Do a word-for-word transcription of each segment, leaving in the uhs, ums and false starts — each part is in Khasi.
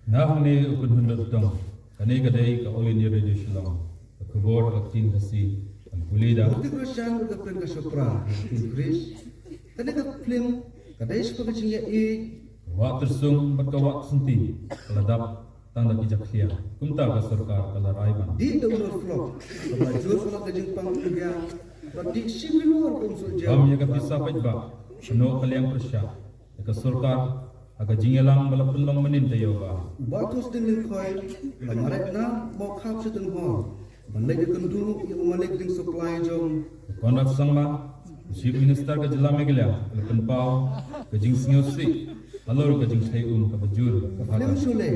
Na hangne u pynhun dot tong. Kane ka dei ka All India Radio Shillong. Ka khubor ha ka ktien Khasi. Kan pule da. Murti Kroshan ka pen ka Chopra, ka ktien Kris. Kane ka film ka dei shaphang ka jingïaid. Ka wah tyrsung bad ka wah synti ka la dap tang da ki jakhlia. Kumta ka sorkar ka la rai ban dih da u nor flop kaba jur palat ka jingpang India. Bad dih shi billion kum sujia. Bam ïa ka pisa paidbah. Shano ka liang pyrshah ïa ka sorkar ha ka jingïalang ba la pynlong mynnin taïew ba. Bah Thus Ding Lyngkhoi la mareh na Mawkhap Shitynghor ban leit ïakynduh ïa u malik ding supply jong. Conrad Sangma, Chief Minister ka jylla Meghalaya, la pynpaw ka jingsngewsih halor ka jingshai um kaba jur. Ka film Sholay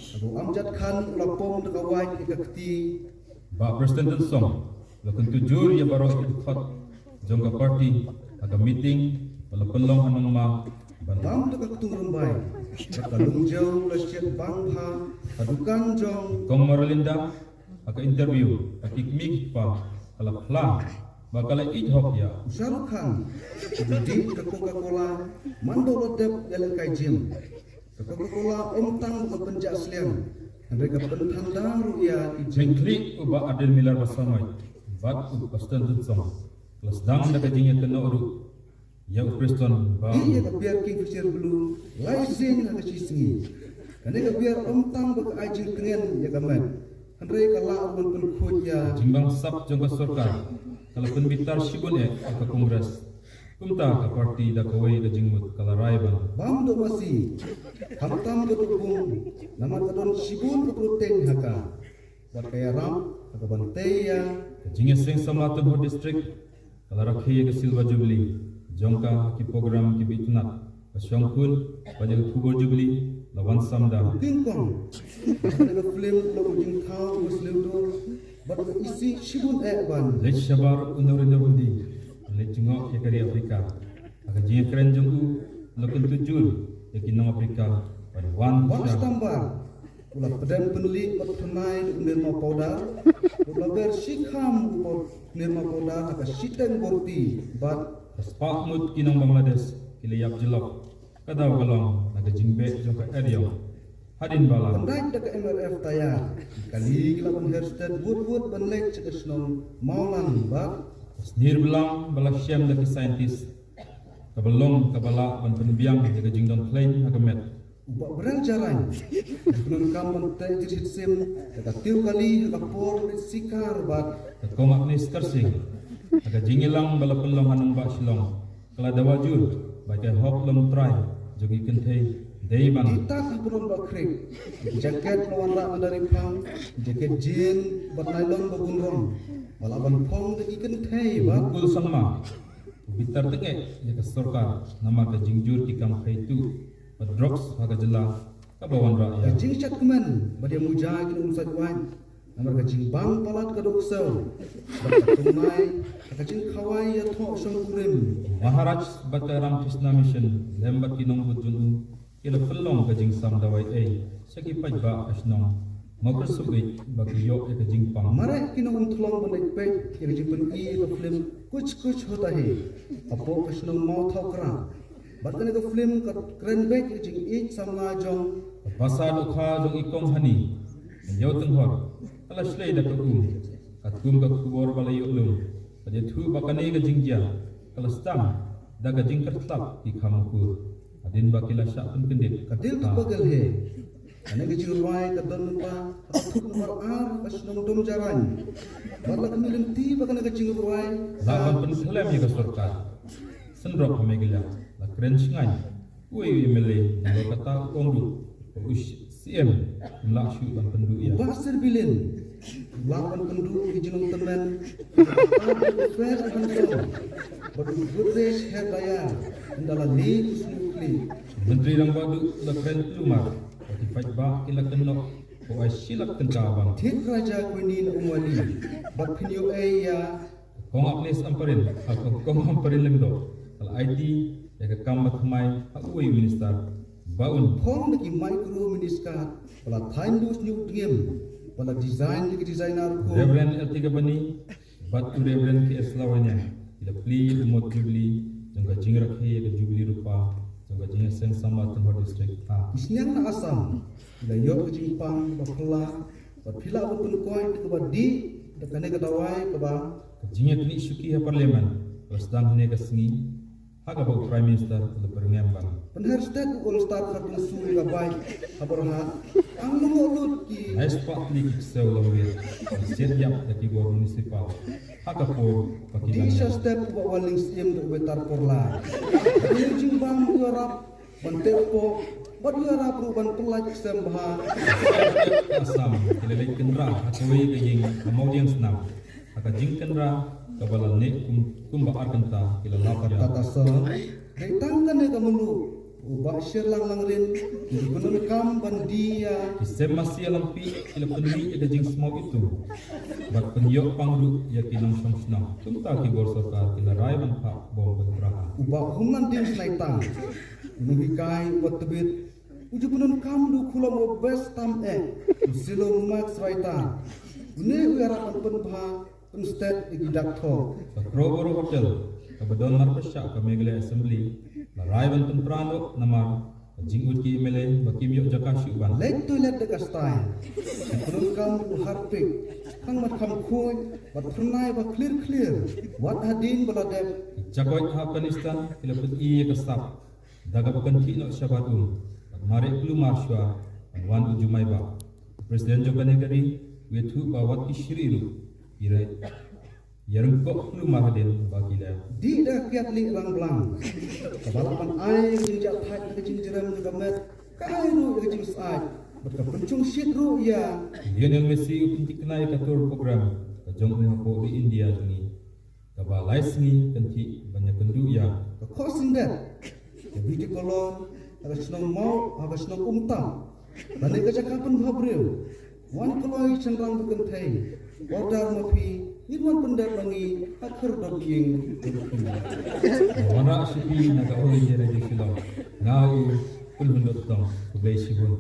kaba u Amjad Khan u la pom da ka wait ïa ka kti. Bah Prestone Tynsong la kyntu jur ïa baroh ki dkhot jong ka party ha ka meeting ba la pynlong ha Nongma ban bam da ka Ktung Rymbai. Ka Lungjaw la shet bang ha ka dukan jong Kong Maralinda. Ha ka interview ka ki kmie ki kpa ka la phla ba ka la ïeit hok ïa u Shah Rukh Khan. Ka dei ka Coca-Cola man ba u la dep ïalehkai gym. Ka Coca-Cola ym tang ba ka pynjah sliang, hynrei ka pynthanda ruh ïa ki jingkhlieh. U Bah Ardent Miller Basaiawmoit bad u Prestone Tynsong la sdang da ka jingïakynnoh ruh ïa u Prestone ba ïa ka biar Kingfisher Blue lai sien ha ka shi sngi. Kane ka biar ym tang ba ka ai jingtngen ïa ka met, hynrei ka lah ruh ban pynkhuid ïa. Jingbamsap jong ka sorkar ka la pynbitar shibun eh ha ka Congress. Kumta ka party da kawei ka jingmut ka la rai ban bam doh masi, khamtam ka doh bung, namar ka don shibun ka protein ha ka. Bad ka ïarap ha ka ban tei ïa ka jingïaseng samla Tumhor District. Ka la rakhe ïa ka Silver Jubilee jong ka ha ki program kiba itynnat. Ka shongkun bad ïa ka khubor Jubilee la wan sam da u King Kong. Ka film la u jingthaw u shlem dur bad ka isih shibun eh ban leit shabar u Narendra Modi, leit jngoh ïa ka ri Afrika. Ha ka jingïakren jong u la kyntu jur ïa ki nong Afrika ban wan. Bah Shitambar u la pdem pynlih bad pynai da u Nirma powder. U la ber shikham u Nirma powder ha ka shiteng borti bad ka spah ngut ki nong Bangladesh ki la ïap jyllop. Ka daw ka long na ka jingbeh jong ka Eriong. Hadien ba la pyndait da ka M R F tayar, ki kali ki la ban her stet wut wut ban leit sha ka shnong Mawlang bad ka snier blang ba la shem da ki scientist. Kaba long kaba lah ban pynbiang ïa ka jingdon khleiñ ha ka met. U Bah Brel Jarain u pyndonkam ban teh jyrshit sim da ka tiew kali ha ka por leit sikar bad ka Kong Agnes Karsing. Ha ka jingïalang ba la pynlong ha nongbah Shillong ka la dawa jur ba ka hok long trai jong ki kynthei dei ban. Ki tat ha Pynban Bah Khriek, ki jaket ba la wanrah na dari phang, jaket jean bad nylon ba bun rong ba la ban phong da ki kynthei bad. Mukul Sangma u bitar tengeh ïa ka sorkar namar ka jingjur ki kam khaïi tuh bad drugs ha ka jylla kaba wanrah ïa. Ka jingshad kmen bad ïa muja ki nongumsait waiñ namar ka jingbang palat ka dohksew bad ka tungnai ha ka jingkhawai ïathoh shongkurim. Maharaj bad ka Ramakrishna Mission lem bad ki nongbud jong u ki la pynlong ka jingsam dawai ei sha ki paidbah ka shnong Mawkyrsuid ba ki ïoh ïa ka jingpang. Mareh ki nongumthlong ban leit peit ïa ka jingpyni ïa ka film Kuch Kuch Hota Hai hapoh ka shnong Mawthawkra. Bad kane ka film ka kren beit ïa ka jingïeit samla jong. Ka basa dohkha jong i Kong Hani, ka Ïew Tynghor, ka la shlei da ka um. Katkum ka khubor ba la ïoh lum, ka jingthoh ba kane ka jingjia ka la sdang da ka jingkyrthlap ki kham kur. Hadien ba ki la shah pynkyndit. Ka Dil Ka Pagal Hai. Kane ka jingrwai ka don mynta ha ka thup nambar ar ka shnong Domjarain. Bad la khmih lynti ba kane ka jingrwai lah ban pynkhlem ïa ka sorkar. Shen ruh ha Meghalaya la kren shngaiñ. Uwei u M L A nalor kata u ong ruh ba u C M um lah shuh ban pynduh ïa. Bah Sir Bilin lah ban pynduh ïa ki jinglong tymmen. Fair and handsome bad u Godrej hair dryer ynda la leh u sngewkhlieh. Myntri Rangbah Duh la kren kulmar ba ki paidbah ki la kynnoh ba u ai shi lak tyngka ban. Thied Raja Quinine Umwali bad pynïoh ei ïa. Kong Agnes Ampareen, ah, Kong, Kong Ampareen Lyngdoh ka la aiti ïa ka kam ba thymmai ha uwei u minister ba un phong da ki micro mini skirt ba la thaiñ duh sniewdngiem ba la design da ki designer kum Reverend L T Gabani bad u Reverend K S Lawanya. Ki la plie ïa u mot Jubilee jong ka jingrakhe ïa ka Jubilee Rupa jong ka jingïaseng samla Tumbur District ha. Ki sniang na Assam ki la ïoh ka jingpang ba phylla, ba phylla ba pynkoit kaba dih da kane ka dawai kaba. Ka jingïaknieh shuki ha Parliament ba sdang hynne ka sngi, ha kaba u Prime Minister u la pyrngem ban pynher stet u All Star Khartun Sui ka bai ha Borhat. Ang nungo lut ki nai spah tylli ki ksew longwei ki siat ïap da ki bor municipal. Ha ka por ba ki dih sha step u Bah Wanling Syiem da u Bah Tar Porla. Ïa jingbam ïarap ban teh pok bad ïarap ruh ban pyllait ksem bha. Assam ki la leit kynrad ha kawei ka ïing ha Mawdiangsnam. Ha ka jingkynra kaba la neh kum, kumba ar kynta ki la lap ïa. Tata Sor, dei tang kane ka mluh u Bah Shyrlang Langrin, ki ju pyndonkam ban die ïa. Ki sem masi ïalam phi ki la pynmih ïa ka jingsmaw itu bad pynïoh pang ruh ïa ki nongshong shnong. Kumta ki bor sorkar ki la rai ban phah bom pynpra ha. U Bah Humnandin Slaitang, u nonghikai uba tbit, u ju pyndonkam da u khulom uba best tam eh, u Silo Max Raita. Une u ïarap ban pynbha pynstet ïa ki dak thok. Ka Crowborough Hotel kaba don marpyrshah ka Meghalaya Assembly la rai ban pynpra noh namar ka jingud ki M L A ba kim ïoh jaka shuh ban leit toilet da ka style. Ki pyndonkam u Harpic, khang mat kham khuid bad phyrnai ba khlir khlir. Wat hadien ba la dep. Ki jakoit ha Afghanistan ki la pyni ïa ka sap da kaba kynthih noh shabar um bad mareh kulmar shuwa ban wan u jumai ba. President jong kane ka ri u ïathuh ba wat ki shri ruh ki rei ïa ryngkoh kulmar hadien ba ki la dih da ka kiad lieh rangblang. Kaba lah ban ai ka jingjahthait ka jingjrem jong ka met, ka ai ruh ïa ka jingsyaid bad ka pynshongshit ruh ïa. Lionel Messi u pynthikna ïa ka tour program ka jong u hapoh ri India jong ngi. Kaba lai sngi kynthih ban ïakynduh ïa ka khohsyndet, ka beauty parlour ha ka shnong Maw, ha ka shnong Umtam. Lane ka jaka pynbha briew. Wan kloi shynrang ba kynthei. Order ma phi, ngin wan pyndep ma ngi ha khyrdop ïing. Wanrah sha phi na ka All India Radio Shillong. Nga u Pynhun Dohtong, khublei shibun.